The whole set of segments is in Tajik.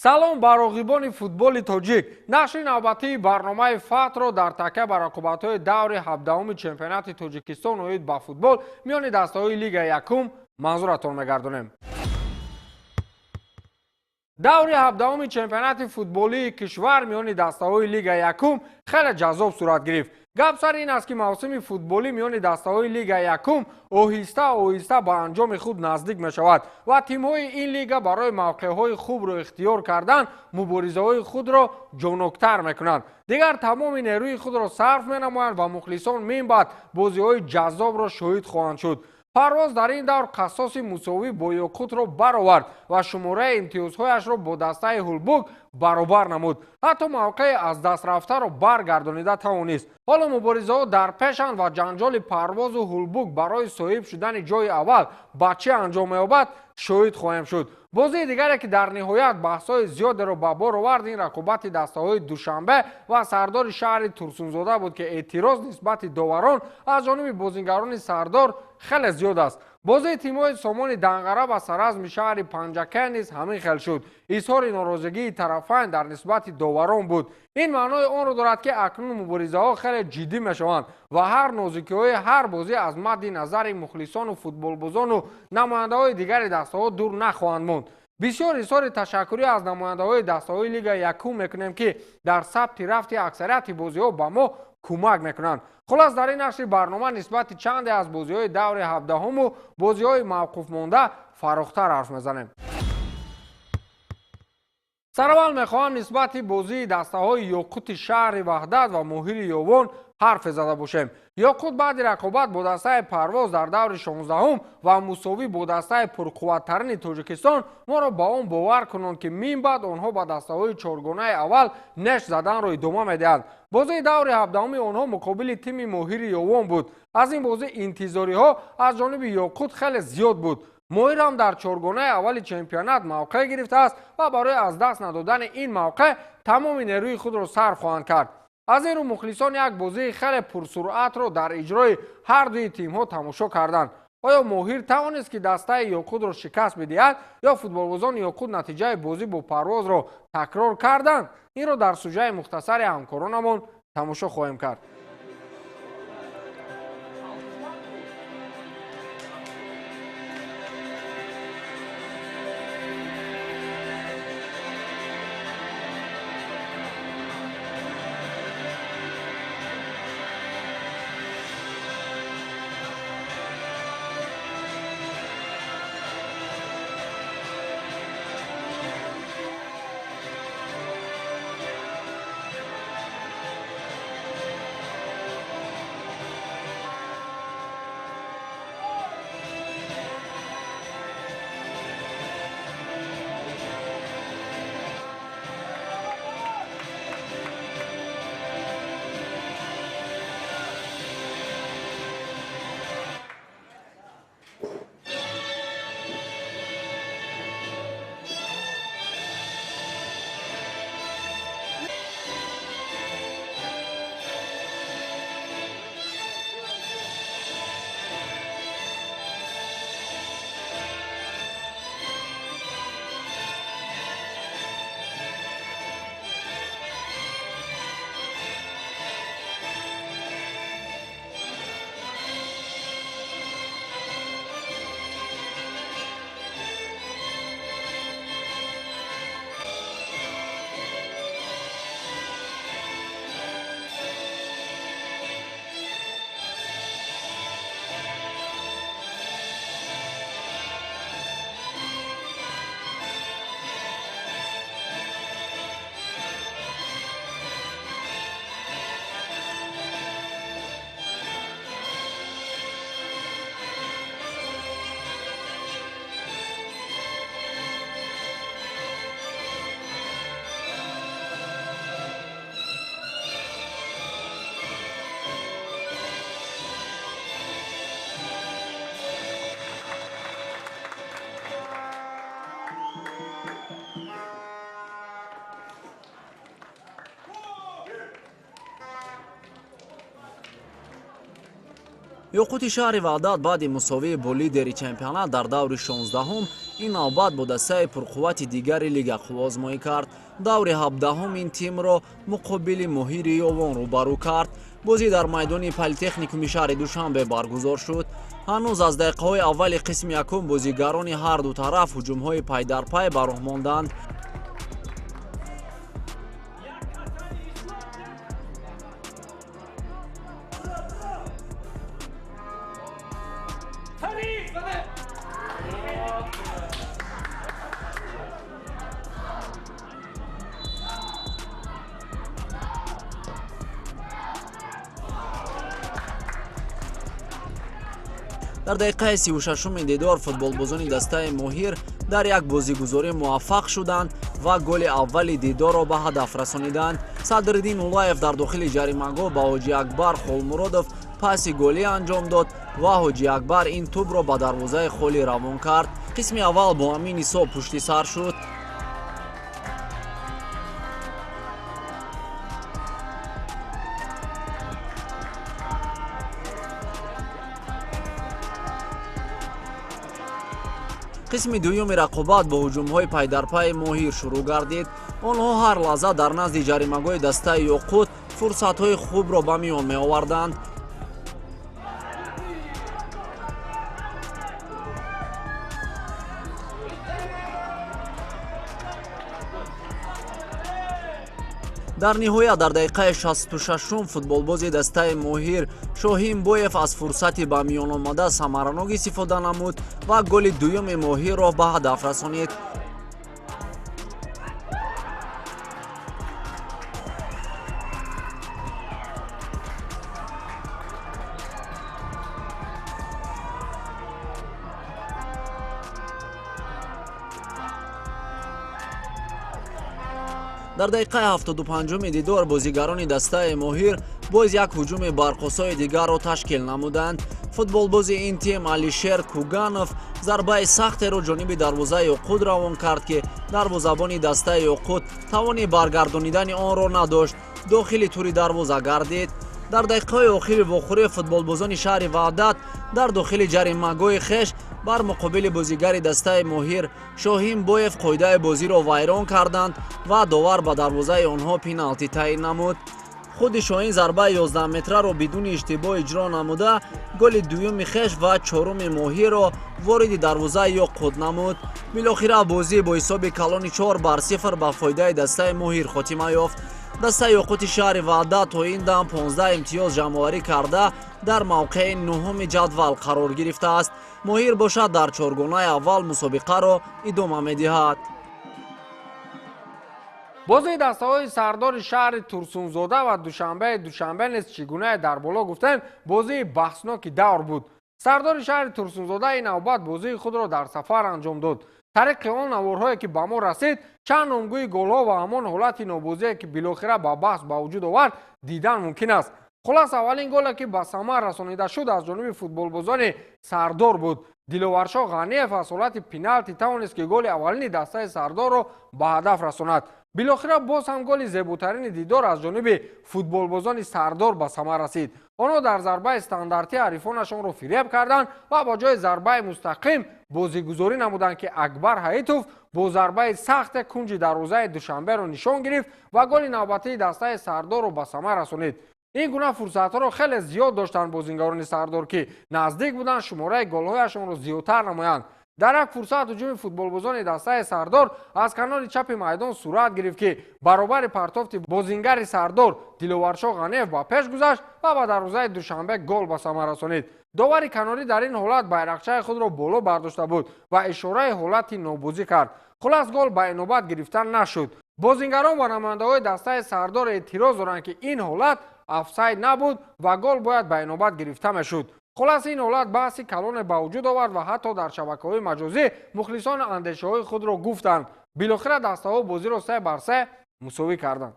Салом ба роғибони футболи тоҷик. Нашри навбатии барномаи Фатҳро дар такя ба рақобатҳои даври 17-уми чемпионати Тоҷикистон оид ба футбол миёни дастаҳои Лигаи якум манзуратон мегардонем. Даври 17-уми чемпионати футболии кишвар миёни дастаҳои Лигаи якум хеле ҷаззоб сурат гирифт. Гап сар ин аст, ки мавсими футболӣ миёни дастаҳои Лигаи якум оҳиста оҳиста ба анҷоми худ наздик мешавад ва тимҳои ин лига барои мавқеъҳои хубро ихтиёр кардан муборизаҳои худро ҷоноктар мекунанд. Дигар тамоми нерӯи худро сарф менамоянд ва мухлисон минбаъд бозиҳои ҷаззобро шоҳид хоҳанд шуд. Парвоз дар ин давр қассоси мусовӣ бо Ёқутро баровард ва шумораи имтиёзҳояшро бо дастаи Ҳулбук баробар намуд. Ҳатто мавқеи аз даст рафтаро баргардонида тавонист. Ҳоло муборизаҳо дар пешанд ва ҷанҷоли Парвозу Ҳулбук барои соҳиб шудани ҷои аввал ба чӣ анҷом меёбад, шоҳид хоҳем шуд. Бозии дигаре, ки дар ниҳоят баҳсҳои зиёдеро ба бор овард, ин рақобати дастаҳои Душанбе ва Сардори шаҳри Турсунзода буд, ки эътироз нисбати доварон аз ҷониби бозингарони Сардор хеле зиёд аст. Бозии тимҳои Сомони Данғара ва Саразми шаҳри Панҷакент низ ҳамин хел шуд. Изҳори норозигии тарафайн дар нисбати доварон буд. Ин маънои онро дорад, ки акнун муборизаҳо хеле ҷиддӣ мешаванд ва ҳар нозикиҳои ҳар бозӣ аз мадди назари мухлисону футболбозону намояндаҳои дигари дастаҳо дур нахоҳанд монд. Бисёр изҳори ташаккурӣ аз намояндаҳои дастаҳои Лигаи якум мекунем, ки дар сабти рафти аксарияти бозиҳо ба мо кӯмак мекунанд. Хулас, дар ин нашри барнома нисбати чанде аз бозиҳои даври 17-уму бозиҳои мавқуфмонда фарохтар ҳарф мезанем. Сараввал мехоҳам нисбати бозии дастаҳои Ёқути шаҳри Ваҳдат ва Моҳири Ёвон ҳарфе зада бошем. Ёқут баъди рақобат бо дастаи Парвоз дар даври 16-ум ва мусовӣ бо дастаи пурқувваттарини Тоҷикистон моро ба он бовар кунанд, ки минбаъд онҳо ба дастаҳои чоргонаи аввал неш заданро идома медиҳанд. Бозии даври 17-уми онҳо муқобили тими Моҳири Ёвон буд. Аз ин бозӣ интизориҳо аз ҷониби Ёқут хеле зиёд буд. Моҳир ҳам дар чоргонаи аввали чемпионат мавқеъ гирифтааст ва барои аз даст надодани ин мавқеъ тамоми нерӯи худро сарф хоҳанд кард. Аз ин рӯ мухлисон як бозии хеле пурсуръатро дар иҷрои ҳар дуи тимҳо тамошо карданд. Оё Моҳир тавонист, ки дастаи Ёқутро шикаст бидиҳад, ё футболбозони Ёқут натиҷаи бозӣ бо Парвозро такрор карданд? Инро дар сужаи мухтасари ҳамкоронамон тамошо хоҳем кард. Ёқути шаҳри Ваҳдат баъди мусовии бо лидери чемпионат дар даври 16-ум Ин навбат бо дастаи пурқуввати дигари лига қувваозмоӣ кард. Даври 17-ум ин тимро муқобили Моҳири Ёвон рӯбарӯ кард. Бозӣ дар майдони Политехникуми шаҳри Душанбе баргузор шуд. Ҳанӯз аз дақиқаҳои аввали қисми якум бозигарони ҳар ду тараф ҳуҷумҳои пайдарпай ба роҳ монданд. Дар дақиқаи 36-уми дидор футболбозони дастаи Моҳир дар як бозигузорӣ муваффақ шуданд ва голи аввали дидорро ба ҳадаф расониданд. Садриддин Улаев дар дохили ҷаримагоҳ ба Ҳоҷи Акбар Холмуродов паси голӣ анҷом дод ва Ҳоҷи Акбар ин тӯбро ба дарвозаи холӣ равон кард. Қисми аввал бо ҳамин ҳисоб пушти сар шуд. Қисми дуюми рақобат бо ҳуҷумҳои пайдарпайи Моҳир шурӯъ гардид. Онҳо ҳар лаҳза дар назди ҷаримагоҳи дастаи Ёқут фурсатҳои хубро ба миён меоварданд. Дар ниҳоят дар дақиқаи 66-ум футболбози дастаи Моҳир Шоҳин Боев аз фурсати ба миён омада самаранок истифода намуд ва голи дуюми Моҳирро ба ҳадаф расонид. Дар дақиқаи 75-уми дидор бозигарони дастаи Моҳир боз як ҳуҷуми барқосои дигарро ташкил намуданд. Футболбози ин тим Алишер Куганов зарбаи сахтеро ҷониби дарвозаи Ёқут равон кард, ки дарвозабони дастаи Ёқут тавони баргардонидани онро надошт, дохили тури дарвоза гардид. Дар дақиқаҳои охири вохӯрӣ футболбозони шаҳри Ваҳдат дар дохили ҷаримагоҳи хеш бар муқобили бозигари дастаи Моҳир Шоҳин Боев қоидаи бозиро вайрон карданд ва довар ба дарвозаи онҳо пеналти таъин намуд. Худи Шоҳин зарбаи 11 метраро бидуни иштибоҳ иҷро намуда голи дуюми хеш ва чоруми Моҳирро вориди дарвозаи Ёқут намуд. Билохира бозӣ бо ҳисоби калони 4-0 ба фоидаи дастаи Моҳир хотима ёфт. Дастаи Ёқути шаҳри Ваҳдат то ин дам 15 имтиёз ҷамъоварӣ карда дар мавқеи нуҳуми ҷадвал қарор гирифтааст. Моҳир бошад дар чоргонаи аввал мусобиқаро идома медиҳад. Бозии дастаҳои сардори шаҳри Турсунзода ва Душанбеи Душанбе низ чӣ гунае дар боло гуфтем бозии баҳсноки давр буд. Сардори шаҳри Турсунзода ин навбат бозии худро дар сафар анҷом дод. Тариқи он наворҳое ки ба мо расид, чанд номгӯи голҳо ва ҳамон ҳолати нобозие ки билохира ба баҳс ба вуҷуд овард дидан мумкин аст. Хулас, аввалин голе ки ба самар расонида шуд аз ҷониби футболбозони Сардор буд. Диловаршоҳ Ғаниев аз ҳолати пеналти тавонист ки голи аввалини дастаи Сардорро ба ҳадаф расонад. Билохира боз ҳам голи зеботарини дидор аз ҷониби футболбозони Сардор ба самар расид. Онҳо дар зарбаи стандартӣ ҳарифонашонро фиреб карданд ва ба ҷои зарбаи мустақим бозигузорӣ намуданд, ки Акбар Ҳаитов бо зарбаи сахте кунҷи дарвозаи Душанберо нишон гирифт ва голи навбатии дастаи Сардорро ба самар расонид. Ин гуна фурсатҳоро хеле зиёд доштанд бозингарони Сардор, ки наздик буданд шумораи голҳояшонро зиёдтар намоянд. Дар як фурсат ҳуҷуми футболбозони дастаи Сардор аз канори чапи майдон сурат гирифт, ки баробари партофти бозингари Сардор Диловаршоҳ Ғаниев ба пеш гузашт ва ба дарвозаи Душанбе гол ба самар расонид. Довари канорӣ дар ин ҳолат байрақчаи худро боло бардошта буд ва ишораи ҳолати нобозӣ кард. Хулас, гол ба инобат гирифта нашуд. Бозингарон ва намояндаҳои дастаи Сардор эътироз доранд, ки ин ҳолат офсайд набуд ва гол бояд ба инобат гирифта мешуд. Хулас, ин ҳолат баҳси калоне ба вуҷуд овард ва ҳатто дар шабакаҳои маҷозӣ мухлисон андешаҳои худро гуфтанд. Билохира дастаҳо бозиро 3-3 мусовӣ карданд.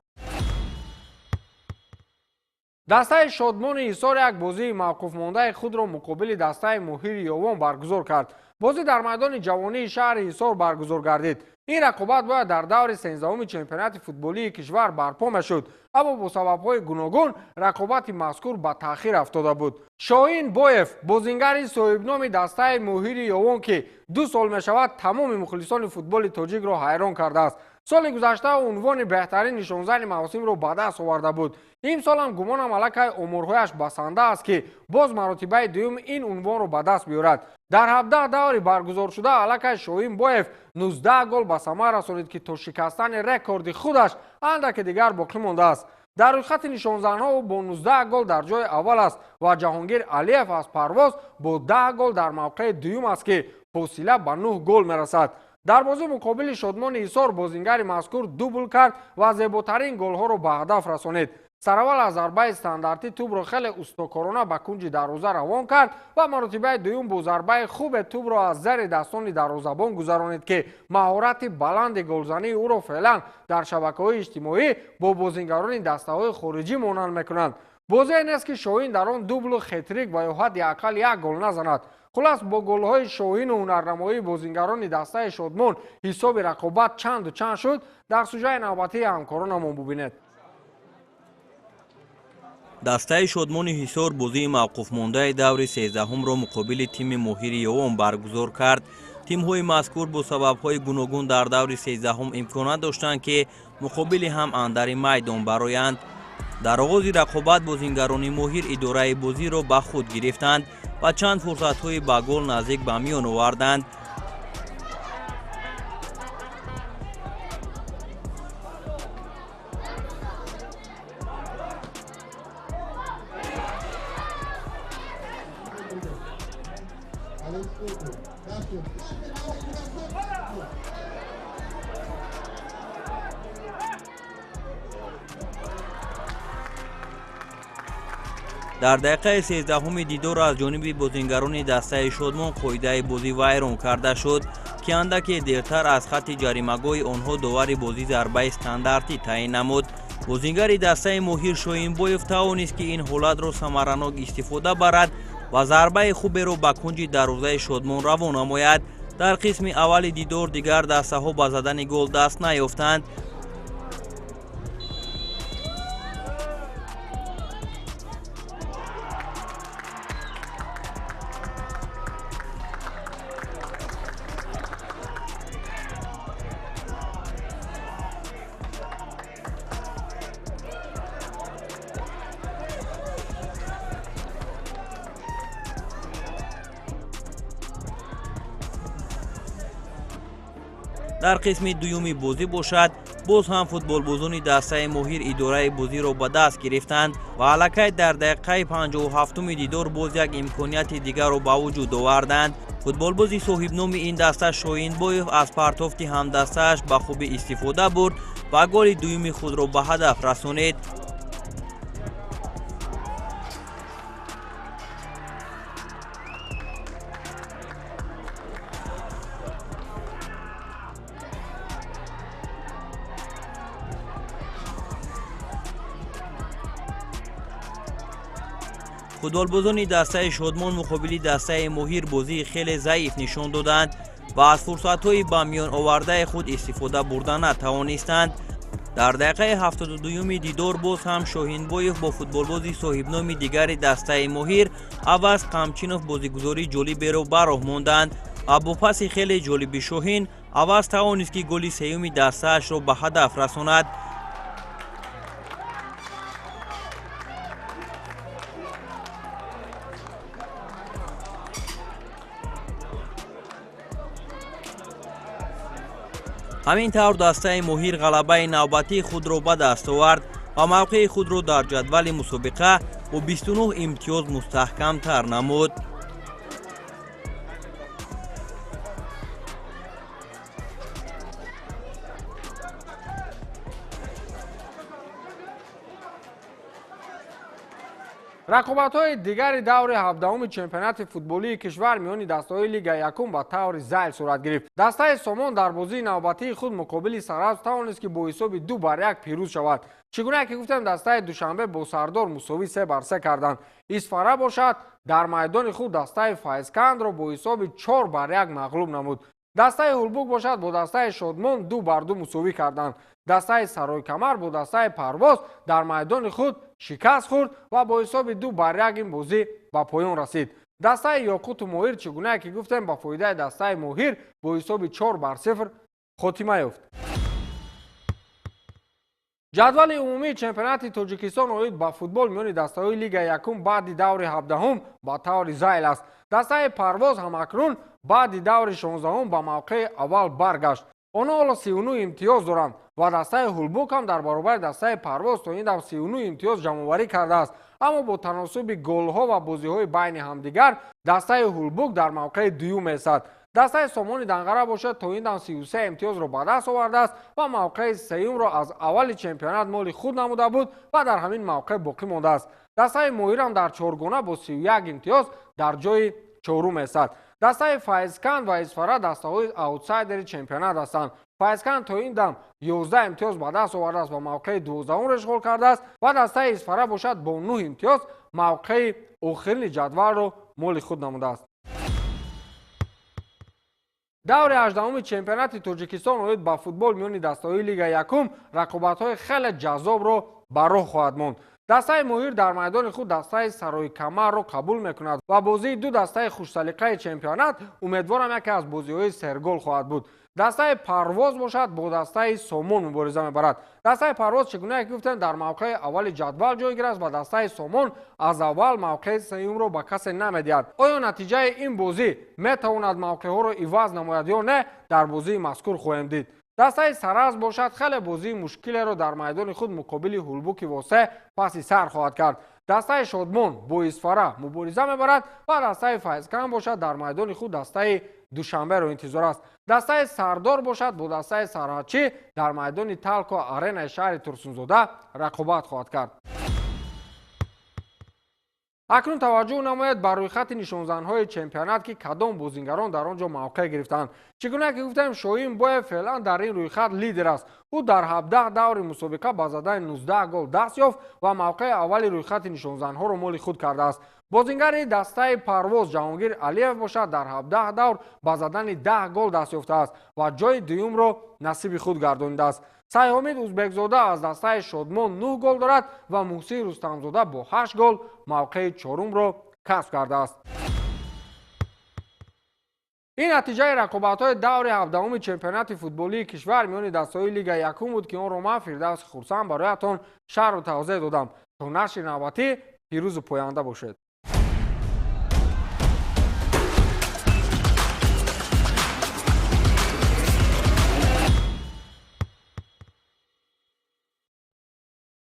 Дастаи Шодмони Ҳисор як бозии мавқуфмондаи худро муқобили дастаи Моҳири Ёвон баргузор кард. Бозӣ дар майдони ҷавонии шаҳри Ҳисор баргузор гардид. Ин рақобат бояд дар даври 13-уми чемпионати футболии кишвар барпо мешуд, аммо бо сабабҳои гуногун рақобати мазкур ба таъхир афтода буд. Шоҳин Боев, бозингари соҳибноми дастаи Моҳири Ёвон, ки 2 сол мешавад тамоми мухлисони футболи тоҷикро ҳайрон кардааст. Соли гузашта унвони беҳтарин нишонзани мавсимро ба даст оварда буд. Имсолам гумонам аллакай оморҳояш басанда аст, ки боз маротибаи дуюм ин унвонро ба даст биёрад. Дар 17 даври баргузоршуда аллакай Шоҳин Боев 19 гол ба самар расонид, ки то шикастани рекорди худаш андаке дигар боқӣ мондааст. Дар рӯйхати нишонзанҳо ӯ бо 19 гол дар ҷои аввал аст ва Ҷаҳонгир Алиев аз Парвоз бо 10 гол дар мавқеи дуюм аст, ки фосила ба 9 гол мерасад. Дар бозӣ муқобили Шодмони Ҳисор бозингари мазкур дубл кард ва зеботарин голҳоро ба ҳадаф расонид. Сараввал аз зарбаи стандартӣ тӯбро хеле устокорона ба кунҷи дарвоза равон кард ва маротибаи дуюм бо зарбаи хубе тӯбро аз зери дастони дарвозабон гузаронид, ки маҳорати баланди голзании ӯро феълан дар шабакаҳои иҷтимоӣ бо бозингарони дастаҳои хориҷӣ монанд мекунанд. Бозие нест, ки Шоҳин дар он дублу хетрик ва ё ҳадди ақал як гол назанад. Хулас, бо голҳои Шоҳину ҳунарнамоии бозингарони дастаи Шодмон ҳисоби рақобат чанду чанд шуд, дар сужаи навбатии ҳамкоронамон бубинед. Дастаи Шодмони Ҳисор бозии мавқуфмондаи даври 13-умро муқобили тими Моҳири Ёвон баргузор кард. Тимҳои мазкур бо сабабҳои гуногун дар даври 13-ум имкон надоштанд, ки муқобили ҳам андари майдон бароянд. Дар оғози рақобат бозингарони Моҳир идораи бозиро ба худ гирифтанд ва чанд фурсатҳои ба гол наздик ба миён оварданд. Дар дақиқаи 13-уми дидор аз ҷониби бозингарони дастаи Шодмон қоидаи бозӣ вайрон карда шуд, ки андаке дертар аз хатти ҷаримагоҳи онҳо довари бозӣ зарбаи стандартӣ таъин намуд. Бозингари дастаи Моҳир Шоҳинбоев тавонист, ки ин ҳолатро самаранок истифода барад ва зарбаи хуберо ба кунҷи дарвозаи Шодмон равон намояд. Дар қисми аввали дидор дигар дастаҳо ба задани гол даст наёфтанд. Дар қисми дуюми бозӣ бошад, боз ҳам футболбозони дастаи Моҳир идораи бозиро ба даст гирифтанд ва аллакай дар дақиқаи 57-уми дидор боз як имконияти дигарро ба вуҷуд оварданд. Футболбози соҳибноми ин даста Шоҳинбоев аз партофти ҳамдастааш ба хубӣ истифода бурд ва голи дуюми худро ба ҳадаф расонид. Футболбозони дастаи Шодмон муқобили дастаи Моҳир бозии хеле заиф нишон доданд ва аз фурсатҳои ба миён овардаи худ истифода бурда натавонистанд. Дар дақиқаи 72-юми дидор боз ҳам Шоҳинбоев бо футболбози соҳибноми дигари дастаи Моҳир Аваз Қамчинов бозигузории ҷолиберо ба роҳ монданд ва бо паси хеле ҷолиби Шоҳин Аваз тавонист, ки голи сеюми дастаашро ба ҳадаф расонад. Ҳамин тавр дастаи Моҳир ғалабаи навбатии худро ба даст овард ва мавқеи худро дар ҷадвали мусобиқа бо 29 имтиёз мустаҳкамтар намуд. Рақобатҳои дигари даври 17-уми чемпионати футболии кишвар миёни дастаҳои Лигаи якум ба таври зайл сурат гирифт. Дастаи Сомон дар бозии навбатии худ муқобили Саразм тавонист, ки бо ҳисоби 2-1 пирӯз шавад. Чӣ гуна ки гуфтем, дастаи Душанбе бо Сардор мусовӣ 3-3 карданд. Исфара бошад, дар майдони худ дастаи Файзкандро бо ҳисоби 4-1 мағлуб намуд. Дастаи Ҳулбук бошад, бо дастаи Шодмон 2-2 мусовӣ карданд. Дастаи Саройкамар бо дастаи Парвоз дар майдони худ шикаст хӯрд ва бо ҳисоби 2-1 ин бозӣ ба поён расид. Дастаи Ёқуту Моҳир, чӣ гунае ки гуфтем, ба фоидаи дастаи Моҳир бо ҳисоби 4-0 хотима ёфт. Ҷадвали умумии чемпионати Тоҷикистон оид ба футбол миёни дастаҳои Лигаи якум баъди даври 17-ум ба таври зайл аст. Дастаи Парвоз ҳамакнун баъди даври 16-ум ба мавқеи аввал баргашт. Онҳо ҳоло 39 имтиёз доранд ва дастаи Ҳулбук ҳам дар баробари дастаи Парвоз то ин дам 39 имтиёз ҷамъоварӣ кардааст, аммо бо таносуби голҳо ва бозиҳои байни ҳамдигар дастаи Ҳулбук дар мавқеи дуюм меистад. Дастаи Сомони Данғара бошад, то ин дам 33 имтиёзро ба даст овардааст ва мавқеи сеюмро аз аввали чемпионат моли худ намуда буд ва дар ҳамин мавқеъ боқӣ мондааст. Дастаи Моҳирам дар чоргона бо 31 имтиёз дар ҷои чорум меистад. Дастаи Файзканд ва Исфара дастаҳои аутсайдери чемпионат ҳастанд. Файзканд то ин дам 11 имтиёз ба даст овардааст ва мавқеи 12-умро ишғол кардааст ва дастаи Исфара бошад, бо 9 имтиёз мавқеи охирини ҷадвалро моли худ намудааст. Даври 18-уми чемпионати Тоҷикистон оид ба футбол миёни дастаҳои Лигаи якум рақобатҳои хеле ҷаззобро ба роҳ хоҳад монд. Дастаи Моҳир дар майдони худ дастаи Саройкамарро қабул мекунад ва бозии ду дастаи хушсалиқаи чемпионат, умедворам, яке аз бозиҳои сергол хоҳад буд. Дастаи Парвоз бошад, бо дастаи Сомон мубориза мебарад. Дастаи Парвоз, чӣ гунае ки гуфтем, дар мавқеи аввали ҷадвал ҷойгир аст ва дастаи Сомон аз аввал мавқеи сеюмро ба касе намедиҳад. Оё натиҷаи ин бозӣ метавонад мавқеъҳоро иваз намояд ё не, дар бозии мазкур хоҳем дид. Дастаи Саразм бошад, хеле бозии мушкилеро дар майдони худ муқобили Ҳулбуки Восе паси сар хоҳад кард. Дастаи Шодмон бо Исфара мубориза мебарад ва дастаи Файзканд бошад, дар майдони худ дастаи Душанберо интизор аст. Дастаи Сардор бошад, бо дастаи Сарҳадчӣ дар майдони Талко Аренаи шаҳри Турсунзода рақобат хоҳад кард. Акнун таваҷҷӯҳ намояд ба рӯйхати нишонзанҳои чемпионат, ки кадом бозингарон дар он ҷо мавқеъ гирифтаанд. Чӣ гуна ки гуфтем, Шоҳин Боев феълан дар ин рӯйхат лидер аст. Ӯ дар 17 даври мусобиқа ба задани 19 гол даст ёфт ва мавқеи аввали рӯйхати нишонзанҳоро моли худ кардааст. Бозингари дастаи Парвоз Ҷаҳонгир Алиев бошад, дар 17 давр ба задани 10 гол даст ёфтааст ва ҷои дуюмро насиби худ гардонидааст. Сайҳомид Узбекзода аз дастаи Шодмон 9 гол дорад ва Муҳсин Рустамзода бо 8 гол мавқеи чорумро касб кардааст. Ин натиҷаи рақобатҳои даври 17-уми чемпионати футболии кишвар миёни дастаҳои Лигаи якум буд, ки онро ман, Фирдавси Хурсанд, бароятон шарҳу тавзеҳ додам. То нашри навбатӣ пирӯзу поянда бошед.